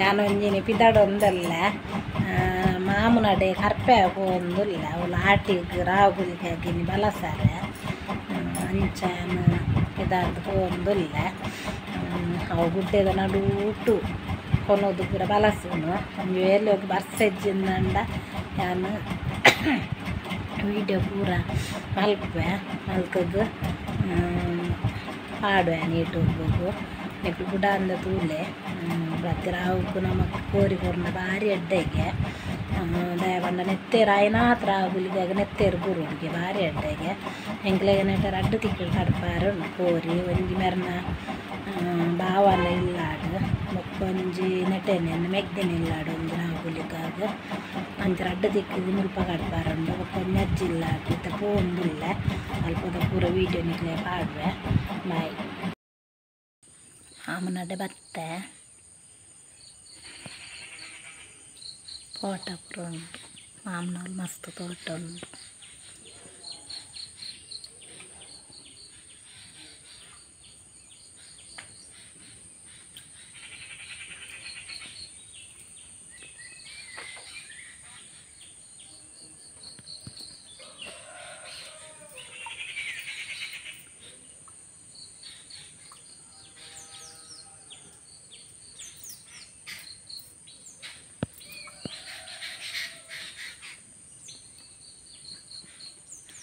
ಯಾನೊಂಜಿನಿ ಪಿದಡೊಂದಲ್ಲ ಮಾಮುನಡೆ ಕರ್ಪೆ ಪೋವೊಂದುಲ್ಲ ಅವ್ಲು ಆಟಿಗ್ ರಾಹುಲ್ಗಾಗಿ ಬಲಸರೆ ಅಂಚ ಪಿದಾಡ್ದ್ ಪೋವೊಂದುಲ್ಲೆ ಅವು ಗುಡ್ಡೆದ ನಡುಟು ಕೊನೊದು ಪೂರ ಬಲಸುನು ಒಂಜಿ ವೇಲೆಗ್ ಬರ್ಸೆಜ್ಜಿಂದಂಡ ಯಾನ್ ವೀಡಿಯೋ ಪೂರ ಮಲ್ಪುವೆ ಮಲ್ತುದು ಪಾಡುವೆ ಯೂಟ್ಯೂಬ್ಗು ನಿಕುಲು ಬುಡಾಂದೆ ತೂಲೆ ಪ್ರತಿ ರಾವುಗು ನಮಕ್ ಕೋರಿ ಕೊರ್ಂಡ ಬಾರಿ ಎಡ್ಡೆಗೆ ದಾಯೆ ಪಂಡ ನೆತ್ತೆರ್ ಆಯಿನಾತ್ ರಾಹುಲ್ಗಾಗ್ ನೆತ್ತೆರ್ ಬುರುಂಡು ಬಾರಿ ಎಡ್ಡೆಗೆ ಎಂಕ್ಲೆಗ್ ನೆಟ ರಡ್ಡ್ ತಿಕ್ಕುಡು ಕಡ್ಪಾರೆ ಉಂಡು ಕೋರಿ ಒಂಜಿ ಮೆರ್ನ ಬಾವನ ಇಲ್ಲಾಡ್ ಬೊಕ್ಕ ಒಂಜಿ ನೆಟೆನೆ ಮೆಗ್ದಿನ ಇಲ್ಲಾಡ್ ಒಂಜಿ ರಾಹುಲಿಗಾಗ್ ಅಂಚ ರಡ್ಡ್ ದಿಕ್ಕುಗು ಮುಲ್ಪ ಕಡ್ಪಾರೆ ಉಂಡು ಬೊಕ್ಕ ಒಂಜಿ ಅಜ್ಜಿ ಇಲ್ಲಾಡ್ ಇತ್ತೆ ಪೋವೊಂದುಲ್ಲೆ ಅಲ್ಪದ ಪೂರ ವೀಡಿಯೋ ನಿಕ್ಲೆ ಪಾಡುವೆ ಬಾಯ್. ಮಾಮನಡೆ ಬತ್ತೆ ತೋಟ ಪೂರ ಉಂಡು ಮಾಮನವ್ಲು ಮಸ್ತ್ ತೋಟ ಉಂಡು.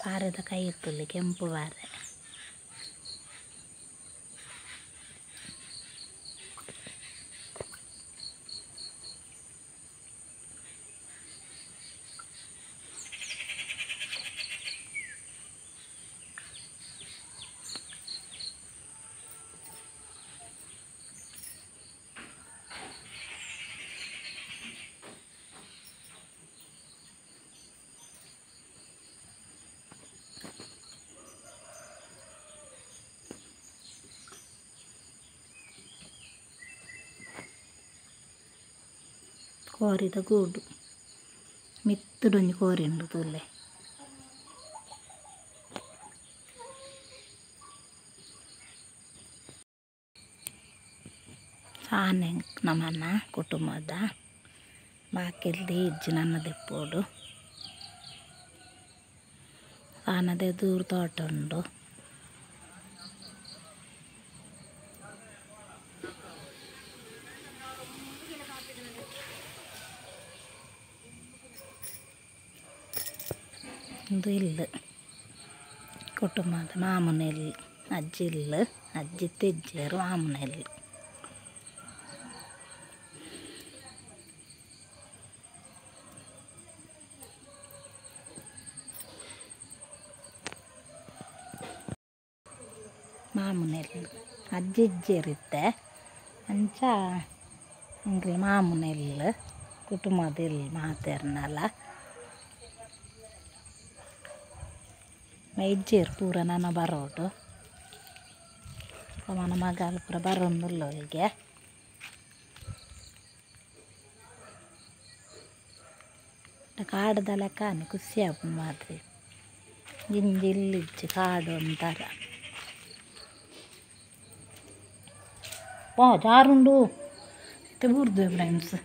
ಬಾರೆದ ಕೈತುಲ್ಲೆ ಕೆಂಪು ಬಾರೆ. ಕೋರಿದ ಗೂಡು ಮಿತ್ತುಡೊಂಜಿ ಕೋರಿ ಉಂಡು ತೂಲೆ. ಸಾನೆ ನಮನ ಕುಟುಂಬದ ಬಾಕಿಲ್ದಿ ಇಜ್ಜಿ ನನ್ನ ದೆಪ್ಪೋಡು ಸಾನದ ದೂರ ತೋಟ ಉಂಡು. ಉಂದು ಇಲ್ಲು ಕುಟುಂಬದ ಮಾಮನ ಇಲ್ಲು ಅಜ್ಜಿ ಇಲ್ಲು ಅಜ್ಜಿ ತೆಜ್ಜೆರ್ ಮಾಮನ ಇಲ್ಲು. ಮಾಮನ ಇಲ್ಲು ಅಜ್ಜಿ ಇಜ್ಜೆರ್ ಇತ್ತೆ ಅಂಚ ಎಂಕ್ಲೆ ಮಾಮನ ಇಲ್ಲು ಕುಟುಂಬದ ಇಲ್ಲು ಮಾತೆರ್ನಲ. ಇಜ್ಜೆರ್ ಪೂರ ನನ ಬರೋಡು ಮನ ಮಗಾಲ್ ಪೂರ ಬರೋಂದುಲ್ಲ ಒಲ್ಗೆ. ಕಾಡ್ದ ಲೆಕ್ಕನೆ ಖುಷಿ ಆಪುಂಡು ಮಾತ್ರೆ ಜಿಂಜಿ ಇಲ್ಲು ಇಜ್ಜಿ ಕಾಡು ಒಂಥರ. ವಾ ಜಾರುಂಡು ಇತ್ತೆ ಬೂರ್ದುವೆ ಫ್ರೆಂಡ್ಸ್.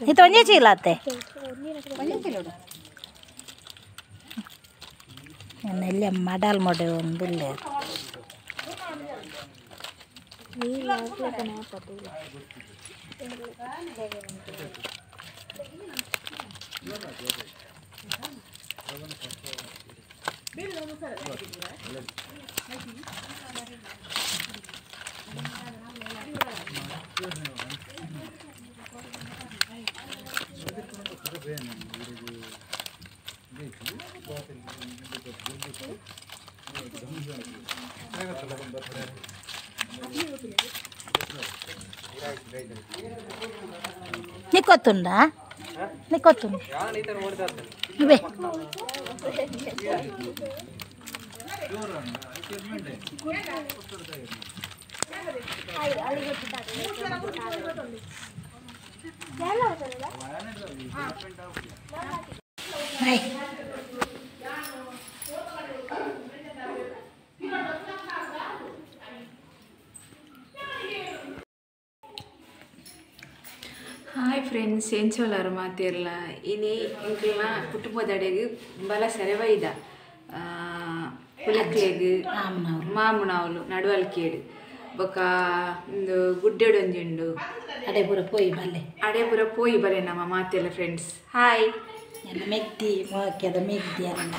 ಇತ್ತೆ ಒಂಜೇ ಚೀಲ ಅತ್ತೆ ಎಲ್ಲಿ ಮಡಲ್ ಮೊಡೆ ಒಂದುಲ್ಲೆ. ನಿಕ್ಕೊತ್ತುಂಡಾ? ನಿಕ್ಕೊತ್ತು ಬೇ ಹಾಯ್ ಫ್ರೆಂಡ್ಸ್ ಎಂಚೋಲಾರು ಮಾತಿರಲ್ಲ ಇನಿ ಎಂಕ್ಲೆನ ಕುಟುಂಬದಡೆಗ್ ಬಲ ಸೆರೆವೈದ ಕುಲಕ್ಲೆಗ್ ಮಾಮುನವ್ಲು ನಡುವಲ್ಕೇಡು ಬೊಕ ಉಂದು ಗುಡ್ಡೆಡೊಂಜಿ ಉಂಡು ಅಡೆಪುರ ಪೋಯಿ ಬಲ್ಲೆ ಅಡೆಪುರ ಪೋಯಿ ಬಲ್ಲೆ ನಮ್ಮ ಮಾತೆಲ್ಲ ಫ್ರೆಂಡ್ಸ್ ಹಾಯ್ ಎಲ್ಲ ಮೆಗ್ದಿ ಮೋಕ್ಯದ ಮೆಗ್ದಿ ಅಲ್ಲ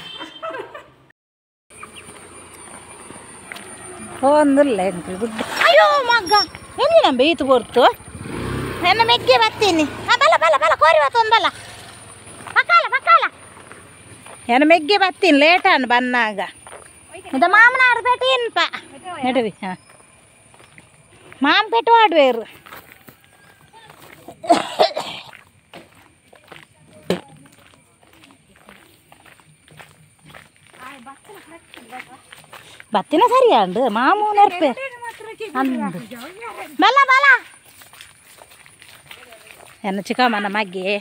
ಒಂದಿಲ್ಲ ಎಂಕ್ಲು ಗುಡ್ಡೆ ಅಯ್ಯೋ ಮಗ್ಗ ಎಲ್ಲಿ ನಮ್ಮ ಈತು ಬೊರ್ತು ನನ್ನ ಮೆಗ್ಗೆ ಬರ್ತೀನಿ ಬಲ ಬಲ ಬಲ ಕೋರಿ ಬತ್ತೊಂದು ಬಲ ಪಕ್ಕಾಲ ಪಕ್ಕಾಲ ನನ್ನ ಮೆಗ್ಗೆ ಬರ್ತೀನಿ ಲೇಟ್ ಅನ್ನು ಬನ್ನಾಗ ಇದು ಮಾಮನಾರು ಪೇಟೆ ಏನ್ಪ ನಡುವಿ ಹಾಂ ಮಾಮ ಪೇಟೆ ಆಡ್ವೇರು ಬತ್ತಿನ ಸರಿಯಾಂಡು ಮಾಮೂ ನೆರ್ಪೆ ಅಂದು ಬಲ ಬಲ ಎನ್ನ ಚಿಕ್ಕಮ್ಮನ ಮಗ್ಗೆ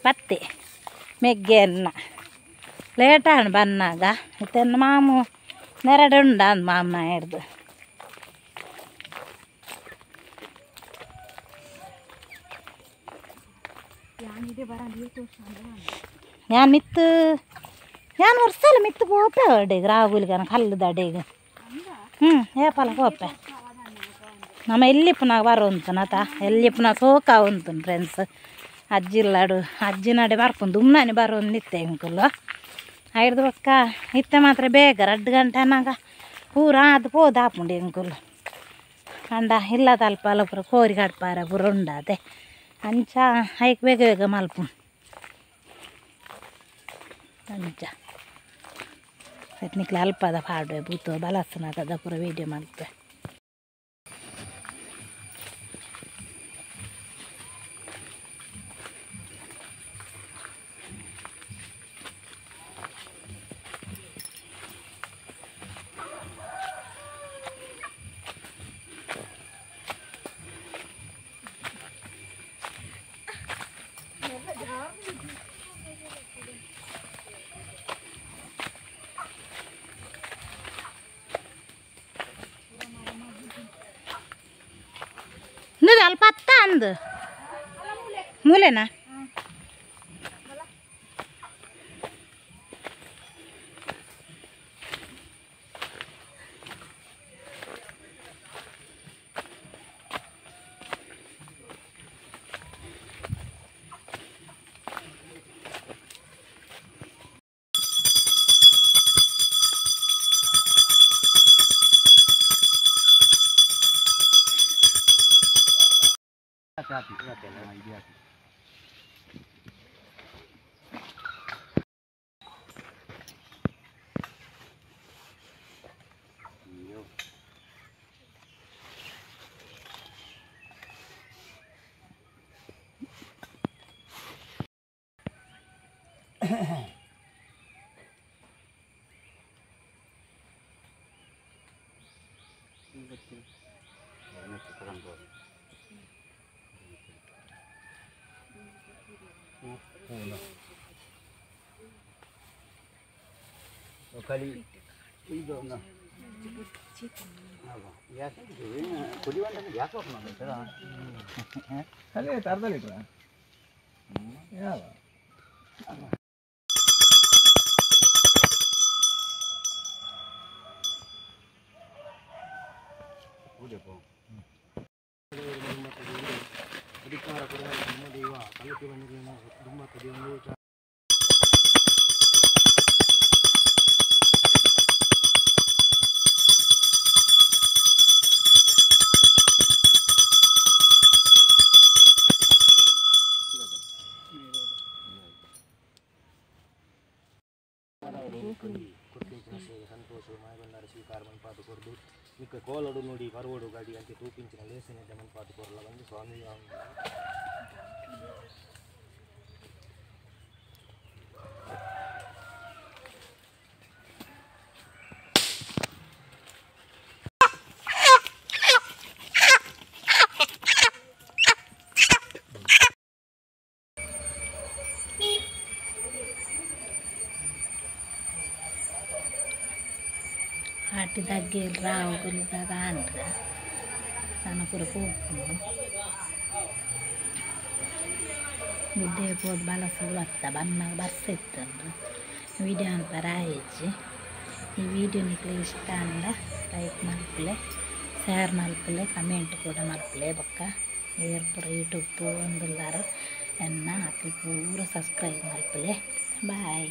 ಬತ್ತೆ ಮೆಗ್ಗೆ ಎನ್ನ ಲೇಟಾಣು ಬನ್ನಾಗ ಇತ್ತೆ ಮಾಮು ನೆರಡು ಉಂಡ ಅಂದ್ ಮಾಮನ ಹಿಡ್ದು ഞാൻ ಮಿತ್ತು ഞാൻ ವರ್ಷ ಮಿತ್ತು ಪೋಪೆ ಅಡೆಗೆ ರಾಹುಲ್ಗನ ಕಲ್ಲದ ಅಡೆಗೆ ಹ್ಞೂ ಏಪಲ ಪೋಪೆ ನಮ್ಮ ಎಲ್ಲಿಪ್ಪನಾಗ ಬರೋಂತನತ ಎಲ್ಲಿಪ್ಪನ ಸೋಕ ಉಂಟು ಫ್ರೆಂಡ್ಸ್ ಅಜ್ಜಿಲ್ಲಾಡು ಅಜ್ಜಿನಾಡೆ ಬರ್ಪುಂಡು ದುಮ್ನಾನೆ ಬರೋದು ನಿತ್ತೆ ಎಂಕುಲು ಐದು ಪಕ್ಕ ಇತ್ತೆ ಮಾತ್ರ ಬೇಗ 2 ಗಂಟೆ ಅನ್ನಾಗ ಪೂರ ಅದು ಪೋದು ಆಪುಂಡು ಎಂಕುಲು ಅಂಡ ಇಲ್ಲ ತಲ್ಪ ಪೂರ ಕೋರಿ ಕಡ್ಪಾರ ಪೂರ ಉಂಡಾತೆ ಅಂಚ ಐಕ್ ಬೇಗ ಬೇಗ ಮಲ್ಪು ಅಂಚ ನಿಕ್ಲೆ ಅಲ್ಪದ ಪಾಡುವೆ ಬೂತು ಬಲಸನಾಥದ ಪೂರ ವೀಡಿಯೋ ಮಲ್ಪೆ ಅಲ್ಪ ಅತ್ತ ಅಂದು ಮೂಲೆನಾ ಅರ್ಧ ಲೀಟ್ರಾ ಯಾವ ಕೋಲಡು ನೋಡಿ ಪರ್ವಡು ಗಾಡಿ ಅಂತ ತೂಪಿಂಚಿನ ಲೇಸಿನ ಜಮನ್ ಪಾತು ಕೊರಲ ಬಂದು ಸ್ವಾಮಿ. ಆಟಿದ ಅಗ್ಗೇಲ್ ರಾವು ಗುಲಿಗಾಗ ಆಂಡ್ ನನ ಪೂರ ಪೋಪುಂಡು ಗುಡ್ಡೆ ಪೋದು ಬಲಸದು ಬತ್ತ ಬನ್ನಾಗ ಬರ್ಸ ಇತ್ತುಂಡು ವೀಡಿಯೋ ಮನ್ಪರ ಆಯಿಜಿ. ಈ ವಿಡಿಯೋ ನಿಕ್ಲೆ ಇಷ್ಟ ಆಂಡ ಲೈಕ್ ಮಲ್ಪುಲೆ, ಶೇರ್ ಮಲ್ಪುಲೆ, ಕಮೆಂಟ್ ಕೂಡ ಮಲ್ಪುಲೆ. ಬೊಕ್ಕ ಏರ್ ಪೂರ ಯೂಟ್ಯೂಬ್ ತೂವೊಂದುಲ್ಲಾರ್ ಎನ್ನ ಅಕ್ಲ್ ಪೂರ ಸಬ್ಸ್ಕ್ರೈಬ್ ಮಲ್ಪುಲೆ. ಬಾಯ್.